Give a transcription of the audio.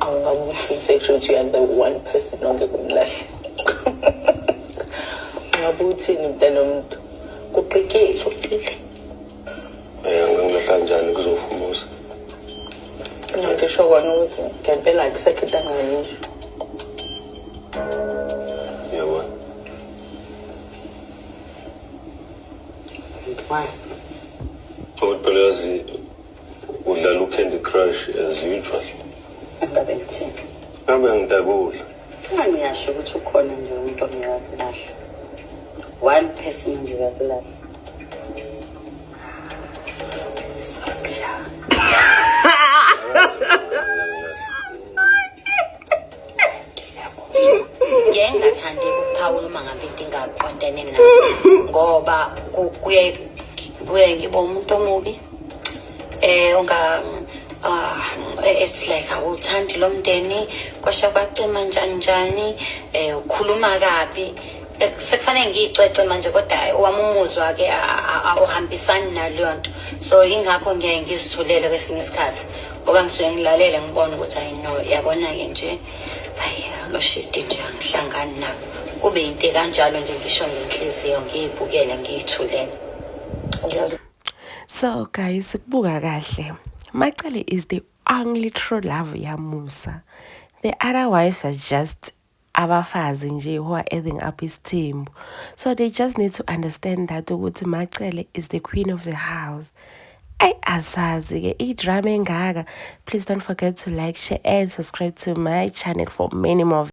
Awungabe uthini sekusho ukuthi you are the one person ongeke umlahle. Ungabe uthini mntanomuntu? Kuqikethu kile. Eh ngangilahla kanjani kuzofa umuzi. Ngisho kona ukuthi ngempela akusekho into angayisho. Yabona. Why? Ukuthi phela yazi udlala u-Candy Crush as usual. Ngabe ngithini? Ngabe ngidakudla. Kungani uyasho ukuthi ukhona nje umuntu ongeke akulahla? One person ongeke akulahla. Sorry. Ngiye ngingathandi ukuphawula uma ngabe into ingaqondene nami ngoba kuye kuye ngibe umuntu omubi unga it's like awuthandi lo mndeni kwasha kwacima njani njani ukhuluma kabi. Sekufanele ngiyicwece manje kodwa owami umuzwa ke awuhambisani naleyo nto, so ingakho ngiyaye ngizithulele kwesinye isikhathi ngoba ngisuke ngilalele ngibone ukuthi ayi no, yabona-ke nje, hayi lo shidi nje angihlangani nabo, kube into kanjalo nje ngisho ngenhliziyo ngiyibukele ngiyithulele. So guys, kubuka kahle. Macele is the only true love yaMusa. The other wives are just abafazi nje who are adding up isithembu. So they just need to understand that ukuthi Macele is the queen of the house. Ay asazi ke i-drama engaka. Please don't forget to like, share and subscribe to my channel for many more.